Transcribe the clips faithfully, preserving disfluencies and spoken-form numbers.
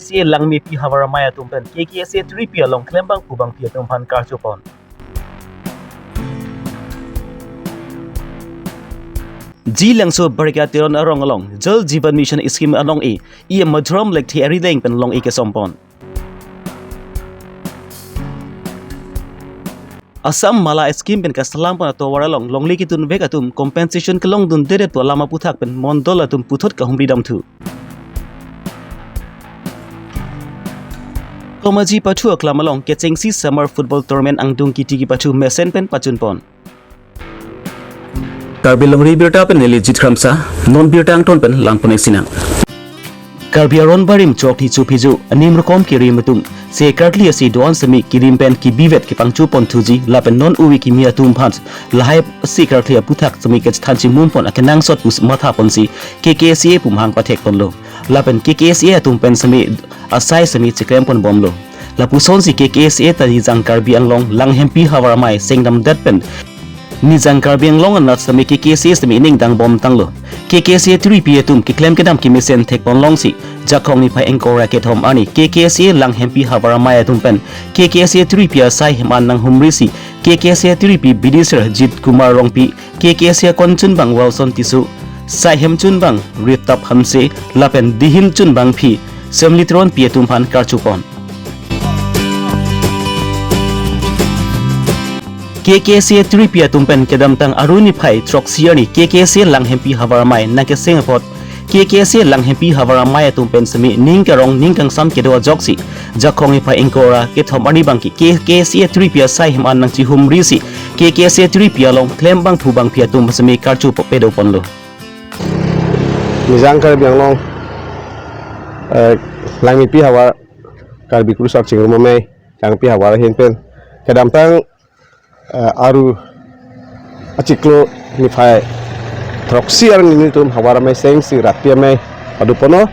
C A Langmepi Havar Amei atum pen K K C A three P along klembangphu bangphi atum aphan karchopon. Jilangso Barika Teron arong along Jal Jeevan Mission Scheme along-i, E M Madhuram Lekthe arideng pen long-i kesompon. Assam Mala Scheme pen kasalam pon atovar along longle kedun vek atum compensation kelongdundedet pu alam aphuthak pen mondol atum puthot kahumri damthu. Tomaji pathu aklam along kechengsi Summer Football Tournament angdung kiti kepathu mesen pen pachunpon. Karbi Longri Abirta pen neli Jit Kramsa, non birta angton pen langpon-ik sinang. Karbi aron barim chokthi chophi ju, anim rokom kerim atum, se karkli ase do-an semi kerim pen kebivet kepangchopon thuji, lapen non ove kimi atum aphan, lahai se karkli aphuthak semi kachethan chimumpon akenangsot pu mathaponsi, K K C A pu amahang pathekponlo. Lapen K K C A atum pen semi asai semi cheklemponbomlo. Lapusonsi K K C A ta Nijang Karbi Anglong Langhempi Havar Amei sengdamdet pen Nijang Karbi Anglong anat semi K K C A semi ining dangbomtanglo. K K C A three P atum keklem kedam kemesen thekpon longsi Jakhong niphai ingkoi ra kethom arni K K C A Langhempi Havar Amei atum pen K K C A three P asai hem-an nanghumrisi K K C A three P bidisar Jit Kumar Rongpi, K K C A konchunbang Wilson Tisso, saihem chunbang Ritap Hanse, lapen dihin chunbangphi Semlitronpi atum aphan karchopon. K K C A three P atum pen kedamtang Aru niphai throksi arni K K C A Langhempi Havar Amei nangkeseng apot K K C A Langhempi Havar Amei atum pen semi ning karong ning kangsam kedo ajoksi Jakhong niphai ingkoi ra kethom arni abangke K K C A three P asai hem-an nangchihumrisi K K C A three P along klembangphu bangphi atum semi karchopo pedoponlo. Nijang Karbi Anglong, eh, Langmepi Havar, Karbi Kurusar Chingrum Amei, Langmepi Havar ahin pen kedamtang, eh, Aru achiklo niphai throksi arni nelitum Havar Amei sengsi Rat Pi Amei padoponlo.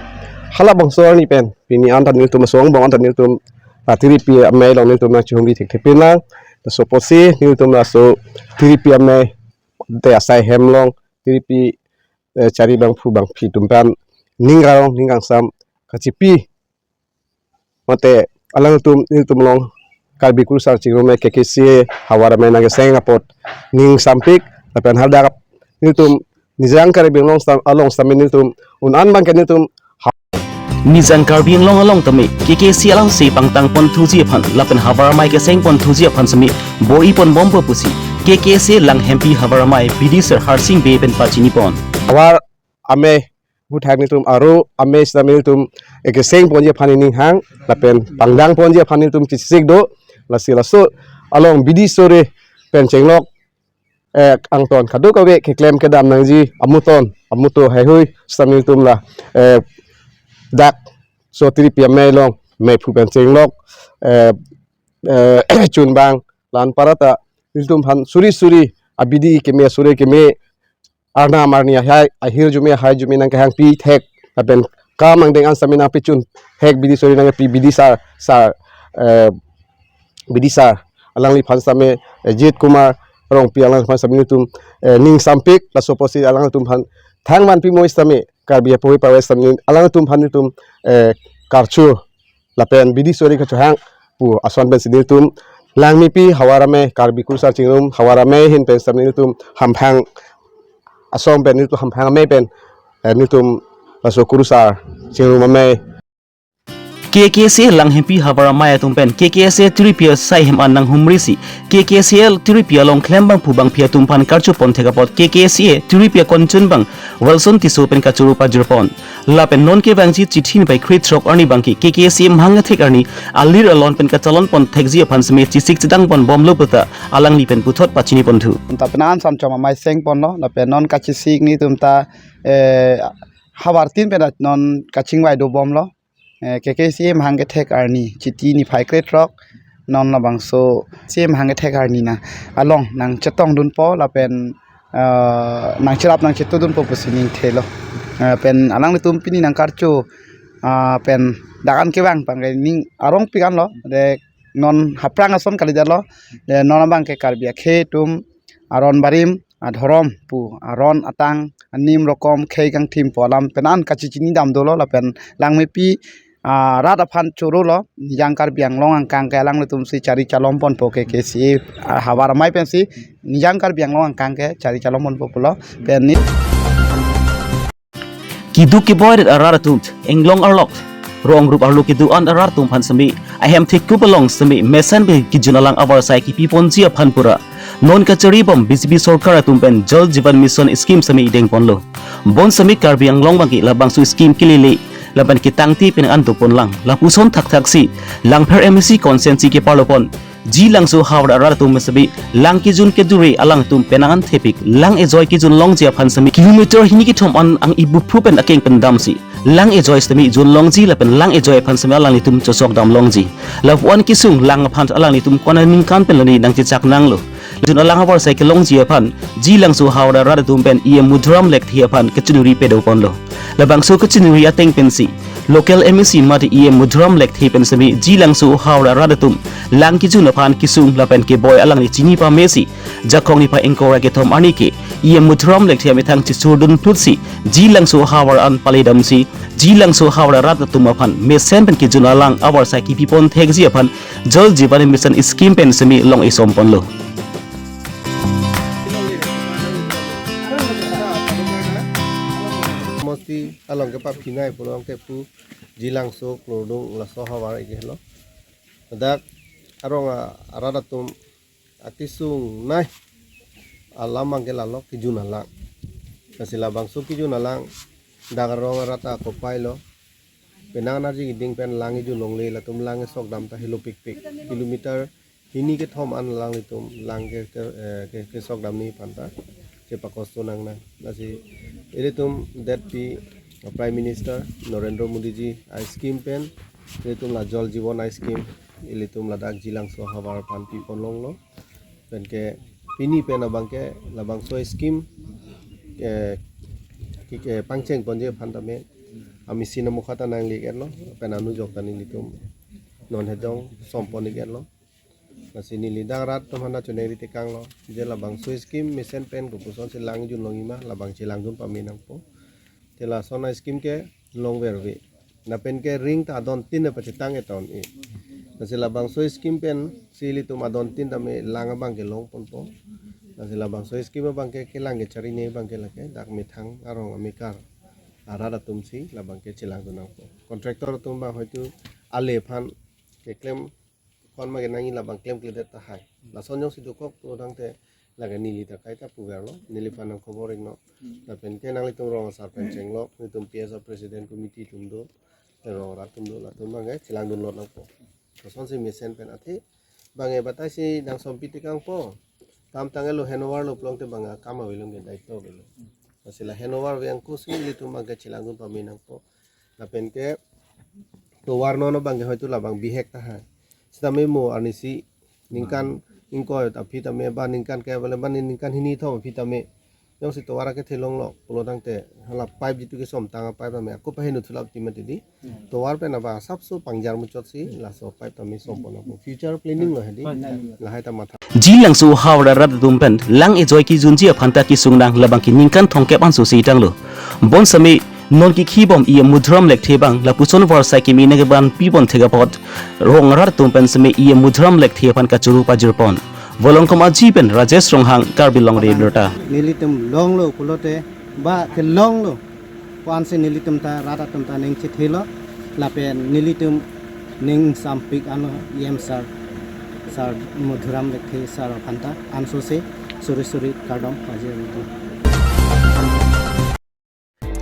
Halabangso arni pen pini anta nelitum asong bong anta nelitum Rat Pi Amei along nelitum nangchihumri thekthepin lang. Laso apotsi nelitum laso Rat Pi Amei te asai hem along Rat Pi, eh, chari bangphu bangphi atum aphan ning karong ning kangsam kachipi. Mate alangtum nelitum along Karbi Kurusar Chingrum Amei K K C A Havar Amei nangkeseng apot ning sampik lapen hadak nelitum Nijang Karbi Anglong stam-, along stamina nelitum un-an abangke nelitum Nijang Karbi Anglong along tame K K C A alangsi pangtangpon thuji aphan lapen Havar Amei kesengpon thuji aphan semi bor-iponbompo pusi K K C A Langhempi Havar Amei bidisar Harsing Bey pen pachinipon. Havar Amei buthan nelitum Aru Amei stamina nelitum ekesengponji aphan ining hang lapen pangdangponji aphan nelitum chesik do. Lasi laso along bidi sore pen chenglok, eh, angton kadokave keklem kedam nangji amuton amuto haihui stamina nelitum la, eh, dak so Rat Pi Amei along meiphu pen chenglok, eh, eh, chunbang lan parata nelitum aphan suri suri abidi keme suri keme arnam arni ahai ahirjume ahaijume nangkehangpi thek lapen kam angdeng an stamina nangpachun thek bidi suri nangpi bidisar sar, eh, bidisar alangliphan stamina, eh, Jit Kumar Rongpi alangliphan stamina nelitum, eh, ning sampik laso apotsi alangtum aphan thangvanpi moi stamina Karbi apoi pawai stamina alangtum aphan nelitum, eh, karcho lapen bidi suri kachohang pu ason pensi nelitum Langmepi Havar Amei Karbi Kurusar Chingrum Havar Amei ahin pen stamina nelitum hamphang ason pen nelitum hamphang amei pen, eh, nelitum laso Kurusar Chingrum Amei K K C A Langhempi Havar Amei atum pen K K C A three P asai hem-an nanghumrisi K K C A three P along klembangphu bangphi atum aphan karchopon thek apot K K C A three P akonchunbang Wilson Tisso pen kachoro pajirpon. Lapen non kevangji chithi niphai krethrok arni abangke K K C A amahang kethek arni alir alon pen kachalonpon thekji aphan semi chesik chedangponbomlo puta alangli pen puthot pachiniponthu. Anta penan samchom amei sengponlo lapen non kachesik nelitum ta, eh, havar tin pen non kachingvai dobomlo. Eh, K K C A amahang kethek arni chithi niphai krethrok non labangso C A amahang kethek arni na along nangchetongdunpo lapen, eh, nangcherap nangchetodunpo pusi ning thelo. Eh, pen alanglitum pini nangkarcho, ah, pen dak an kevang abangke ning arongpik anlo de non haprang ason kalidetlo de non abangke Karbi akhei atum aron barim adhorom pu aron atang anim rokom khei kangthim pu alam penan kachechini dam dolo lapen Langmepi ah, rat aphan choro lo, Nijang Karbi Anglong angkang ke alanglitum si chari chalom ponpo ke, ke si, ah, havar amei pensi Nijang Karbi Anglong angkang ke chari chalom ponpo pulo, pen ni. Keduk keboi arat atum, inglong arlok, rong rup arlo kedo-an arat atum aphan semi, ahem thekup along semi, mesen pen kejun alang avarsai kepi ponji aphan pura non kachari bom B J P sorkar atum pen Jal Jeevan Mission scheme semi dengponlo. Bonsemi Karbi Anglong abangke labangso scheme kelele lapen ketangte penang an doponlang. Lapuson thakthaksi Langpher M A C constituency keparlopon Jilangso havar arat atum semi lang kejun kedure alangtum penang an thepik lang ejoi kejun longji aphan semi kilometer hini kethom an ang-ibu phu pen akeng pen damsi lang ejoi semi jun longji lapen lang ejoi aphan semi alanglitum chosok dam longji. Lapu-an kesung lang aphan alanglitum konat aningkan pen lani nangchechak nanglo. Jun alang avarsai kelongji aphan Jilangso havar arat atum pen E M Madhuram Lekthe aphan kachiningri padoponlo. Labangso kachiningri ateng pensi local M A C mate E M Madhuram Lekthe pen semi Jilangso havar arat atum lang kejun aphan kesung lapen keboi alangli chini pamesi Jakhong niphai ingkoi ra kethom arni ke E M Madhuram Lekthe amethang chesurdun phutsi Jilangso havar an pale damsi Jilangso havar arat atum aphan mesen pen kejun alang avarsai kepipon thekji aphan Jal Jeevan Mission scheme pen semi long-e somponlo. Mosti along ke pap kinai pulang ke pu Jilangso klordung laso havar ikehlo. Dak arong a-, arat atum akesung nai alam abangke lalo kejun alang. Lasi labangso kejun alang dak arong arat akopai lo. Penang narji keding pen lang ejun longle latum lang esok dam ta helo pikpik. Kilometer hini kethom an alanglitum lang ke, ke, eh, ke, kesok damji aphan ta chepakosto nangnang. Lasi ilitum det pi Prime Minister Narendra Modi ji a-scheme pen ilitum la Jal Jeevan a-scheme ilitum ladak Jilangso havar aphan pipon longlo. Pen ke pini pen abangke labangso scheme ke, ke, ke pangcheng ponji aphan tame a-machine amokha ta nangli-iklo pen anujok ta nelitum non hejong sompon-iklo. Lasi neli dak rat atum aphan ta choningri tekanglo je labangso scheme mesen pen kopusonsi lang ejun longji ma labang chelangdun pame nangpo. Te lason a-scheme ke longverve. Lapen ke ring ta adon tin pachetang eton e. Lasi labangso scheme pensi ilitum adon tin tame lang abangke longponpo. Lasi labangso scheme abangke kelang kecharine abangke lake dak methang arong amekar arat atumsi labangke chelangdun nangpo. Contractor atum abang hoitu ale aphan keklem kon ma kenangji labang klemkledet tahai. Lason jongsi dokok pulotangte lake neli ta kaita puverlo, neliphan nangkhobor-iknon. Lapen ke nanglitum rong asar pen chenglok, nelitum P S A President Committee atum do, rong arat atum do, latum abangke chelangdunlot nangpo. Lasonsi mesen pen athe, bang e batai si nangsompik tekangpo. Kam tanglo, handover lo pulote bang akam avelong ke daito avelo. Lasi la handover ave angko si ilitum abangke chelangdun pame nangpo. Lapen ke tovar non abangke hoitu labang bihek tahai. Sitame mo arnisi ningkan ingkoi aphi tame ba ningkan ke ba ningkan hini thom aphi tame jongsi tovar akethe longlo pulotangte hala pipe jitu kesom tang a-pipe tame ako paheno thulap ti mati di. Tovar pen abang asapso pangjar muchotsi laso pipe tame sompon nangpo. Future planning lo hedi. Lahai ta matha. Jilangso havar arat atum pen lang ejoi kejunji aphan ta kesung nang labangke ningkan thomkep anso si tanglo. Bonsemi non kekhi bom E M Madhuram Lekthe abang lapuson avarsai keme nangkeban pipon thek apot rong arat atum pen semi E M Madhuram Lekthe aphan kachoro pajirpon. Volongkom Aji pen Rajesh Ronghang, Karbi Longri Abirta. Nelitum longlo pulote ba kelonglo pu-ansi nelitum ta rat atum ta ning chethelo lapen nelitum ning sampik ano E M sir, sir Madhuram Lekthe sir aphan ta anso si suri suri kardom pajir nelitum.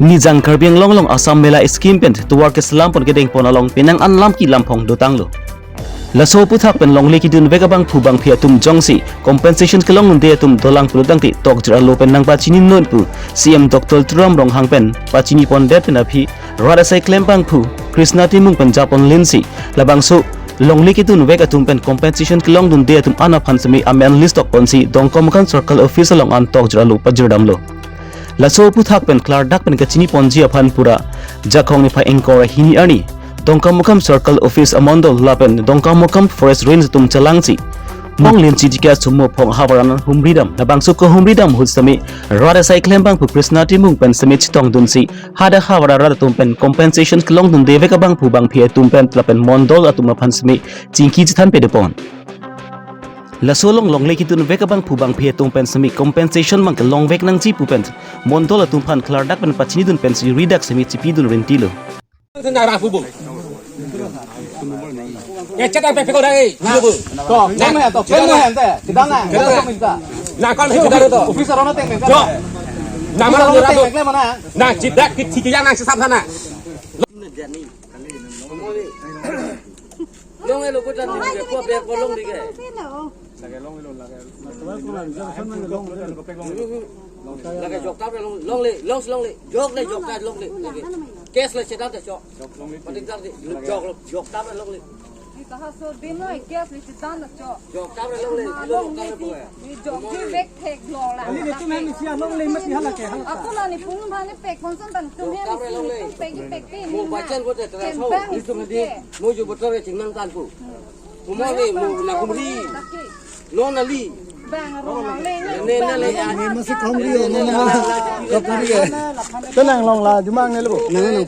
Nijang Karbi Anglong along Assam Mela scheme pen tovar keselam pon kedengpon along penang an lam ki lamphong dotanglo. Laso aphuthak pen longle kedunvek abangphu bangphi atum jongsi compensation kelongdunde atum dolang pulotangte tokjir alo pen nangpachini non pu C M Doctor Tuliram Ronghang pen pachinipondet pen aphi rat asai klem bangphu Krishna Timung pen japon linsi labangso longle kedunvek atum pen compensation kelongdunde atum an aphan semi amen list tokponsi Dongkamukam Circle Office along an tokjir alo pajirdamlo. Laso aphuthak pen klardak pen kachiniponji aphan pura Jakhong niphai ingkoi ra hini arni Dongkamukam Circle Office amondol lapen Dongkamukam Forest Range atum chelangsi Mong Lenchi Dika Sumo Phong Havar an humri dam, labangso kehumri dam ahut sitame rat asai klembang pu Krishna Timung pen sitame chetongdunsi hadak havar arat atum pen compensation kelongdunde vek abangphu bangphi atum pen lapen mondol atum aphan sitame chingki chethan pedopon. Laso along longle kedun vek abangphu bangphi atum pen sitame compensation mang kelong vek nangji pu pen mondol atum aphan klardak pen pachinidun pensi ridak sitame chipidun rintilo. Nang rapu bu. Eh, chetang pepek orang, eh. Sini bu. To, kamu ya, to, kamu ya, ente. Kita na, kita na. Nah, kan kita na to. Officer orang teng, teng. Jo. Nama orang rapu. Teng, teng mana? Nah, cedak kit tiga yang nang sesam sana. Long elo ko tan ni ko ber ko long di ke. Lake jok tap long, longle, long longle. Jok le jok tap longle. Lake. Case le chedan ta chok. Patik tar di jok jok tap longle. Ita ha so din noi case le chedan ta chok. Jok tap longle. Jok tap longle. Ni jok di bek thek lo la. Ani de tum hem isi along le mat hala ke hala. Ako la ni pung bha ni pek konson bang tum hem isi tum pek pek ti ni. Mo bacan ko te tra so. Itum di mo ju betul ke chingnang tan pu. Kumang ni mo na kumri. Non ali. Bang ro le ni. Ne ne le. Ni masih kumri, ne ne le. Kumri. Tenang long la jumang ne lo. Nang nang.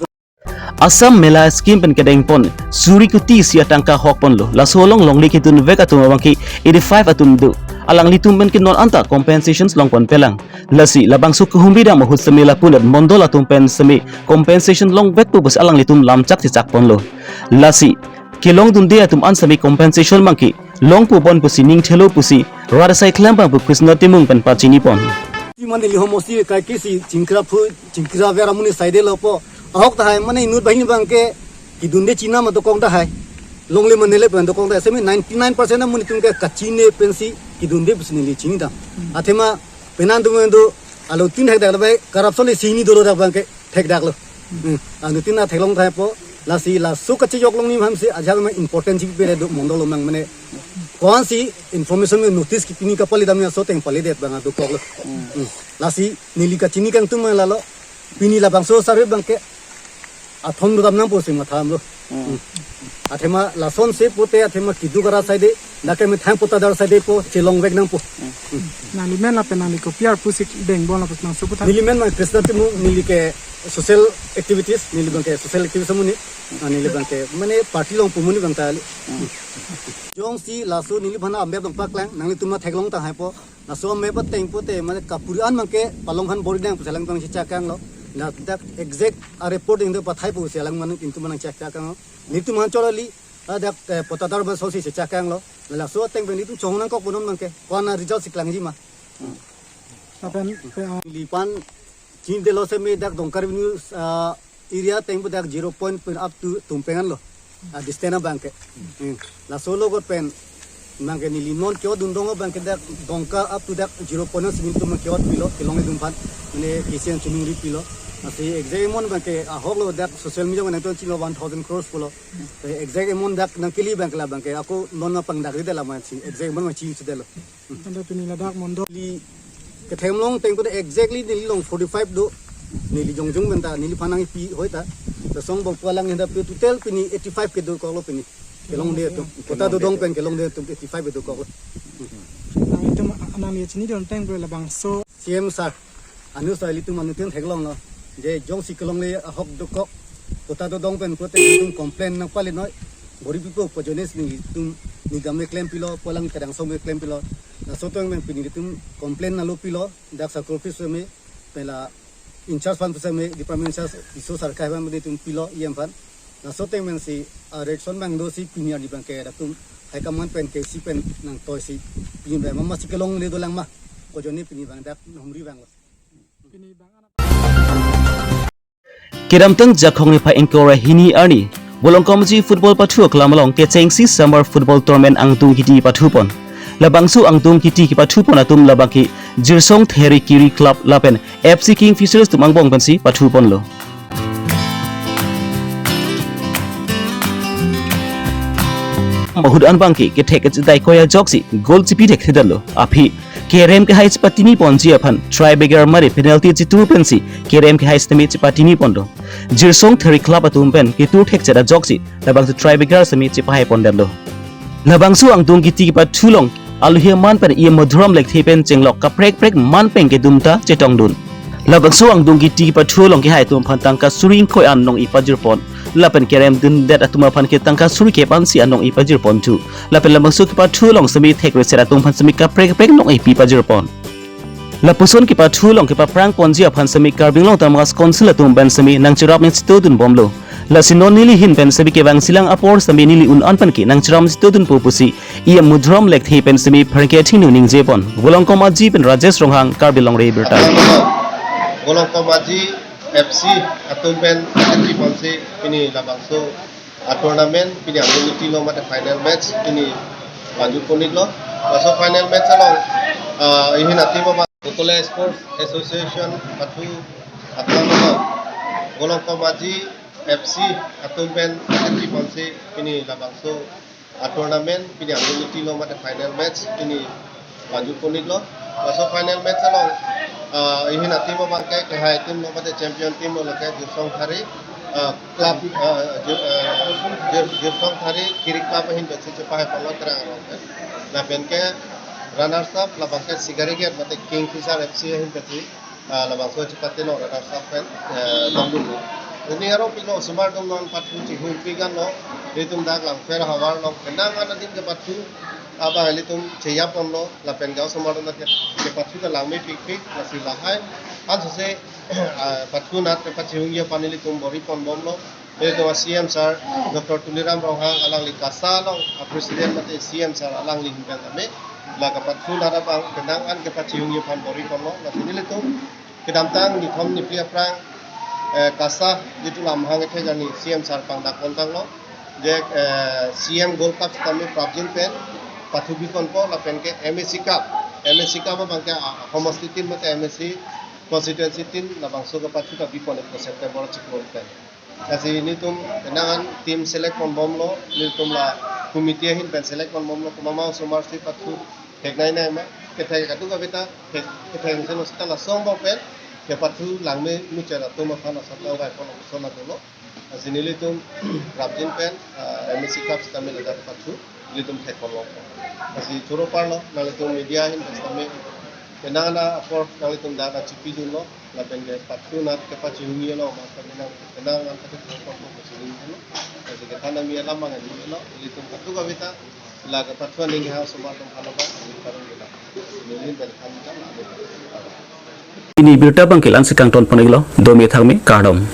Assam Mela Scheme pen kedengpon suri kuti isi atangka hokponlo. Laso along longle kedun vek atum abangke eighty five atum do. Alanglitum pen ke non anta compensations longpon pelang. Lasi labangso kehumri dam ahut sitame lapu-an mondol atum pen sitame compensation long vekpo pusi alanglitum lamchak chechakponlo. Lasi kelongdunde atum an sitame compensation abangke longpo bon pusi ning thelo pusi rat asai klembang pu Krishna Timung pen pachinipon. Ti mane li homosti kai kisi chingkra phu chingkra vera amonit saide lo po. Ahok tahai mane inut banghini abangke kedunde chinine ma dokok tahai. Longle mane le pen dokok tahai. Semi ninety nine percent amonit atum ke kachine pensi kedunde pusi neli chini dam. Athema penang atum do alo tin hek dak bai corruption le sini dolo dak abangke thekdak lo. Hmm. Anuttin ta theklong tahai po, lasi laso kachejok along ni aphan si ajak ma important chik pele do mondol amang mane. Ko-ansi information me notice ke pini kapali dam ya so teng pali det abang dokok lo. Hmm. Lasi neli kachini kangtung ma lalo. Pini labangso sarve abangke athon do dam nangpo si matham lo. Hmm. Athema lason se pote athema keduk arat saide, dak ke methang pota adar saide po chelong vek nangpo. Nangli men lapen nangli kopi arpu si deng bon lapen nang supu tha. Neli men ma Krishna Timung, neli ke social activities, neli abangke social activities amonit, ah, neli abangke mane party along pu amonit abang ta kali. Jongsi laso neliphan ambep abang paklang, nanglitum ma theklong tahai po. Laso map ateng pote mane kapuri an abangke palong han bor dang pu si alang abang si chakang lo. Na dak exact a report ding do pathai pu si alang mane pintu manang chak chakang lo. Nelitum han chorali, ah, dak, eh, pota adar ba so si chakang lo. Laso ateng pen nelitum chongnangkok punon abangke. Ko-an a result si klangji ma. Lapen, pe, ah, neliphan chinidelo semi dak Dongka revenue, ah, area ateng pu dak zero point pen up to Tumpeng anlo. Ah, distance abangke. Hmm. Laso logot pen abangke neli non ke-ot dun dong abangke dak Dongka up to dak zero point simi tum ke-ot pilo kelong atum aphan. Mane kisian chunung ri pilo. Lasi exact amount abangke ahok lo dak social media mane to chilo one thousand crores pulo. Eh, exact amount dak nangkili abangke la abangke ako non ma pangdakri de la ma si exact amount ma chini chedelo. Anta pini ladak mondol. Neli kethemlong ateng pote exactly neli along forty-five do. Neli jongjong pen ta neliphan nangpi hoi ta. Lasong bong pu alang henda pe total pini eighty-five kedokok lo pini. Kelongde atum. Pota dodong pen kelongde atum eighty-five kedokok lo. Nangtum nangli chinidun ateng pu labangso. C M sir. Anu sa ilitum anuttin theklong lo. Je jongsi kelongle ahok dokok. Pota dodong pen pote ilitum complain nangpali noi. Bori pipo pu ajoine si nelitum nigam me klem pilo, pu alang Kedangsong me klem pilo. Laso ateng pen pini ilitum complain nanglo pilo, dak circle office me, pen la in charge aphan pu seme, department in charge, Tisso sir kahai aphan ilitum pilo, E M aphan. Laso ateng pen si, ah, reaction abang do si pini arni abangke dak atum high command pen ke si pen nangtoi si pini abang mama si kelongle dolang ma. Ko ajoine pini abang dak humri abang lo. Kedamtang Jakhong niphai ingkoi ra hini arni, Bolongkomji football pathu aklam along kechengsi summer football tournament angdung kiti pathupon. Labangso angdung kiti kepathupon atum labangke Jirsong Theri Kiri Club lapen F C Kingfishers atum angbong pensi pathuponlo. Mahut an abangke kethek kachedai koi ajoksi goal chipi thekthedetlo. Aphi kerem kehai chepatini ponji aphan try beggar mari penalty chitu pensi kerem kehai sitame chepatini ponlo. Jirsong Theri Club atum pen ketur thekchet ajoksi labangso try beggar sitame chepahai pondetlo. Labangso angdung kiti kepathu along alohi aman pen E M Madhuram Lekthe pen chenglok kaprek prek man pen kedum ta chetongdun. Labangso angdung kiti kepathu along kehai atum aphan tangka suri ingkoi an nong-e pajirpon. Lapen kerem dundet atum aphan ke tangka suri kep ansi an nong-e pajirpon thu. Lapen labangso kepathu along semi thekreset atum aphan semi kaprek kaprek nong-e pi pajirpon. Lapuson kepathu along kepaprang ponji aphan semi Karbi Anglong Autonomous Council atum pen semi nangcherap nangchitodun bomlo. Lasi non neli ahin pen semi kevang silang apor semi neli un an pen ke nangcherap nangchitodunpo pusi E M Madhuram Lekthe pen semi pherangke athengno ningjepon. Volongkom Aji pen Rajesh Ronghang, Karbi Longri Abirta. Volongkom Aji F C atum pen ati ponsi pini labangso a tournament pini angdung kiti along mate final match pini pajutponlo. Laso final match along, ah, ihin atim abang Bokole Sports Association pathu atum abang Volongkom Aji F C atum pen ati ponsi pini labangso a tournament pini angdung kiti along mate final match pini pajutponlo. Laso final match along, ah, ihin atim abang ke kehai team lo mate champion team lo ke Jirsong Thari, ah, club, ah, Jir-, ah, Jir-, Jirsong Thari Kirik Club ahin pensi chepahai palo terang along ke. Lapen ke runners up labang ke Sigarighat mate Kingfisher F C ahin pensi, ah, labangso chepatelo runners up pen, eh, longdunlo. Pini arong pilo osomar atum non pathu chihung pigan lo, ilitum dak Langpher havar along penang an adim kepathu abang ilitum cheyapponlo, lapen ke osomar atum ke, kepathu ta langmepikpik, lasi lahai ansose, ah, pathu anat kepachihungji aphan ilitum bor-ipon bomlo. Ilitum a C M sir, Doctor Tuliram Ronghang alangli KASA along a president mate C M sir alangli ahin pen tame la kepathu anat abang penang an kepachihungji aphan bor-iponlo. Lasi nelitum kedamtang nithom niphli aphrang, eh, KASA jitu lamhang ethe jani C M sir pangdak pontanglo. Je, eh, C M Gold Cup tame prapjin pen pathu biponpo lapen ke M A C Cup. M A C Cup abang ke, ah, homosti team mate M A C constituency team labangso kepathu ta biponpo September chiklo pen. Lasi nelitum penang an team select pon bomlo, nelitum la committee ahin pen select pon bomlo, komat ma osomar si pathu theknei nei ma, kethek kadokave ta, thek, kethek seno sita lason abang pen kepathu langme muchot atum aphan asap ta uvai pon lapuson atumlo. Lasi nelitum prapjin pen, ah, M A C Cup sitame ladak pathu nelitum thekponlo. Lasi choro parlo, nanglitum media ahin pen sitame penang an apor nanglitum dak nangchipidunlo, lapen ke pathu anat kepachihungji along ma penang, penang an kethekponpo pusi nelitum. Lasi kethan ami alam mangan nilo, nelitum kadokave ta la kepathu aning ha osomar atum aphan abang neli parong gila. Neli pen kami kan la. Pini abirta abang ke la-ansi kangtonpon-iklo, dome thakme, kardom.